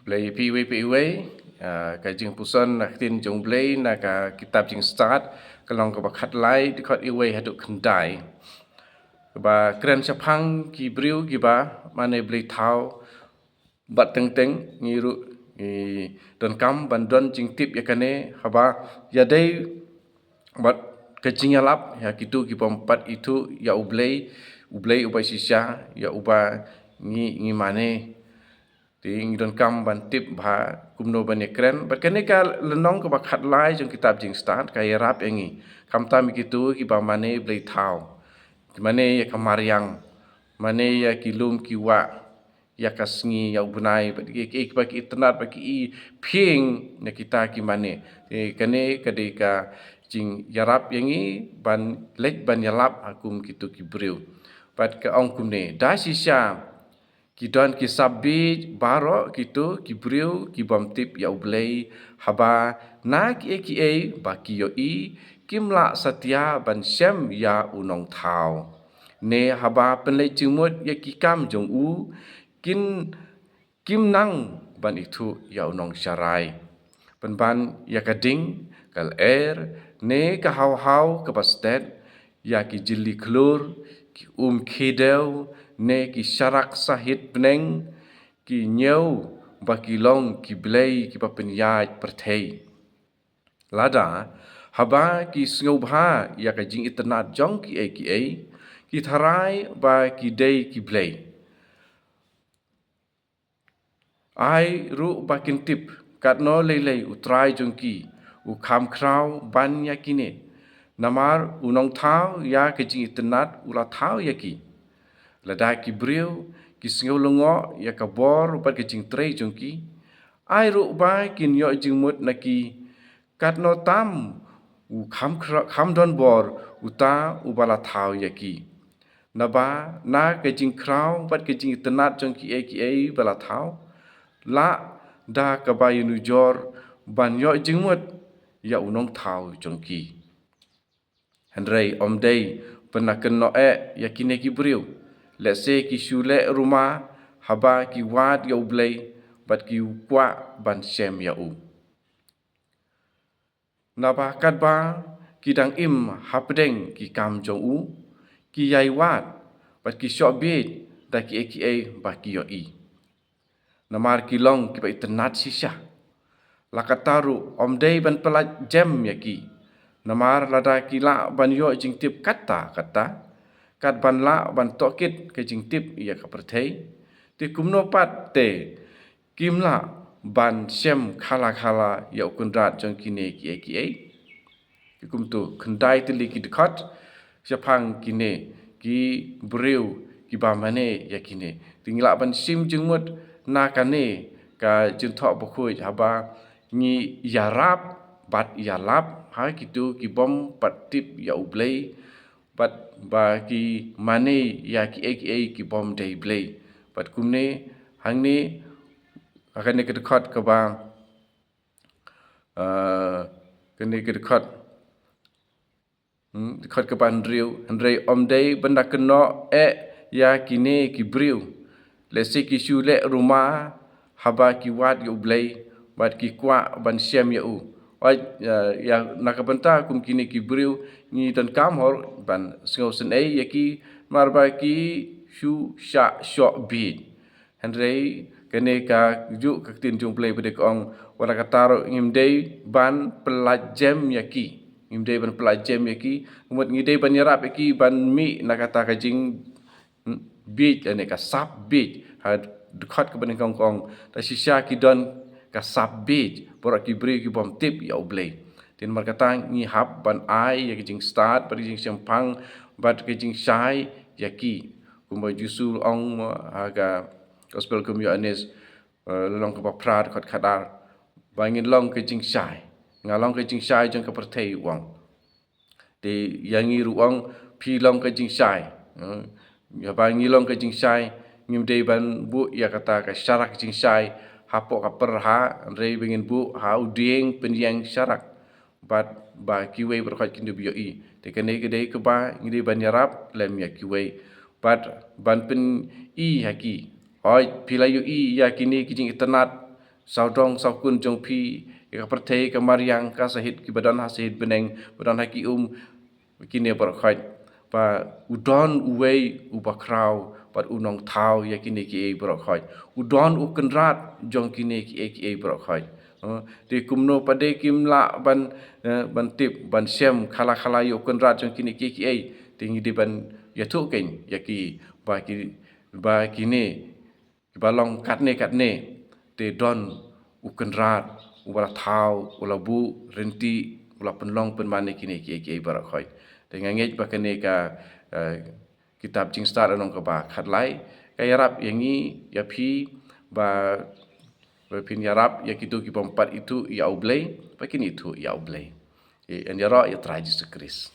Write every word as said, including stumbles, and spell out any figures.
Blei phi iwei pa iwei, ah, ka jingpuson na ka ktien jong Blei na ka kitab Jingstad, ka lynnong kaba khatlai, dkhot iwei haduh khyndai. Kaba kren shaphang ki briew kiba mane blei thaw, bad teng teng ngi ruh ngi donkam ban don jingtip ïa kane, haba ïadei bad ka jingïalap ïa kito kibym pat ithuh ïa U Blei, U Blei uba shisha, ïa uba ngi, ngi mane. Te ngi donkam ban tip bha kumno ban ïakren. Bad kane ka lynnong kaba khatlai jong kitab Jingstad ka ïarap ïa ngi, khamtam ïa kito kiba mane blei thaw, mane ïa ka mariang, mane ïa ki lum ki wah, ïa ka sngi, ïa u bnai, bad ki, ki, ba ki itynnad, ba ki i pynïeng na kita ki mane. Te kane ka dei ka jingïarap ïa ngi ban leit ban ïalap ha kum kito ki briew. Bad ka ong kumne, da shisha ki don ki sap bieit baroh kito ki briew kibym tip ïa U Blei, haba na kiei kiei ba ki ïohi kim lah satia ban shem ïa u nongthaw, ne haba pynleit jingmut ïa ki kam jong u, kin, kim nang ban ithuh ïa u nongsharai. Pynban ïa ka ding, ka lyer, ne ka haw haw kaba stet, ïa ki jylli khlur, ki um khiedew, ne ki sharak sahit bneng, ki ñiew ba ki long ki blei kiba pynïaid pyrthei. Lada haba ki sngewbha ïa ka jingitynnad jong kiei kiei, ki tharai ba ki dei ki blei. Ai ruh ba kin tip katno lei lei U Trai jong ki u kham khraw ban ïa kine. Namar u nongthaw ïa ka jingitynnad u la thaw ïa ki. Lada ki briew ki sngew lyngngoh ïa ka bor bad ka jingtrei jong ki, ai ruh ba kin ïoh jingmut na ki, katno tam u kham khra-, kham don bor uta uba la thaw ïa ki. Naba na ka jingkhraw bad ka jingitynnad jong kiei kiei ba la thaw, lah da kaba ïanujor ban ïoh jingmut ïa u nongthaw jong ki. Hynrei ym dei ban da kynnoh eh ïa kine ki briew, lehse ki shu leh ruma haba ki wad ïa U Blei bad ki kwah ban shem ïa u. Naba katba ki dang im hapdeng ki kam jong u, ki ïai wad bad ki shoh bieit da kiei kiei ba ki ïohi. Namar ki long kiba itynnad shisha. La katta ruh ym dei ban pyllait jem ïa ki. Namar lada ki lah ban ïoh jingtip katta katta, kat ban lah ban tohkit ka jingtip ïa ka pyrthei, te kumno pat te kim lah ban shem khala khala ïa u Kynrad jong kine kiei kiei. Te kumto khyndai tylli ki dkhot shaphang kine ki briew kiba mane ïa kine. Te ngi lah ban shim jingmut na kane ka Jingthoh Bakhuid haba ngi ïarap bad ïalap ha kito kibym pat tip ïa U Blei, bad ba ki mane ïa kiei kiei kibym dei blei. Bad kumne hangne ha kane ka dkhot kaba, ah, kane ka dkhot, hmm, dkhot kaba hynriew, hynrei ym dei ban da kynnoh eh ïa kine ki briew, lehse ki shu leh ruma haba ki wad ïa U Blei bad ki kwah ban shem ïa u. Oi, ïa, ïa, na ka bynta kum kine ki briew ngi donkam hor ban sngewsynei ïa ki, namar ba ki shu shah shoh bieit. Hynrei kane ka juh ka ktien jong U Blei ba dei ka ong, wat la katta ruh ngim dei ban pyllait jem ïa ki. Ngim dei ban pyllait jem ïa ki. Ka mut ngi dei ban ïarap ïa ki ban mih na kata ka jing bieit, lane ka sap bieit. Ha dkhot kaba nyngkong ka ong, da shisha ki don ka sap bieit baroh ki briew kibym tip ïa U Blei. Te namar kata ngi hap ban ai ïa ka jingstad bad ka jingshemphang bad ka jingshai ïa ki. Kumba U Jisu u ong ha ka Gospel kum Ïoannis, eh, lynnong kaba phra dkhot khatar, ba ngin long ka jingshai. Nga long ka jingshai jong ka pyrthei, u ong. Te ïa ngi ruh u ong, phi long ka jingshai. Eh, ïa ba ngi long ka jingshai, ngim dei ban buh ïa kata ka sharak jingshai hapoh ka pyrha, hynrei ba ngin buh ha u dieng pynïeng sharak. Bad ba kiwei baroh kin ïohi. Te kane ka dei kaba ngi dei ban ïarap lem ïa kiwei. Bad ban pyni ha ki, hooid, phi la ïohi ïa kine ki jingitynnad sawdong sawkun jong phi, ïa ka pyrthei ka mariang, ka sahit kiba don ha sahit bneng, ba don ha ki um, kine baroh khoit. Ba u don uwei uba khraw bad u nongthaw ïa kine kiei baroh khoit. U don u kynrad jong kine kiei kiei baroh khoit. Eh, te kumno pat de kim lah ban, eh, ban tip, ban shem khala khala ïa u kynrad jong kine kiei kiei. Te ngi dei ban ïathuh kein ïa ki, ba ki, ba kine kiba long katne katne, te don u kynrad uba la thaw, u la buh ryntih, u la pynlong pynman ïa kine kiei kiei baroh khoit. Te nga ngeit ba kane ka, eh, kitab Jingstad lynnong kaba khatlai ka ïarap ïa ngi, ïa phi, ba, ba phin ïarap ïa kito kibym pat ithuh ïa U Blei ba kin ithuh ïa U Blei. Eh, yn ïaroh ïa Trai Jisu Khrist.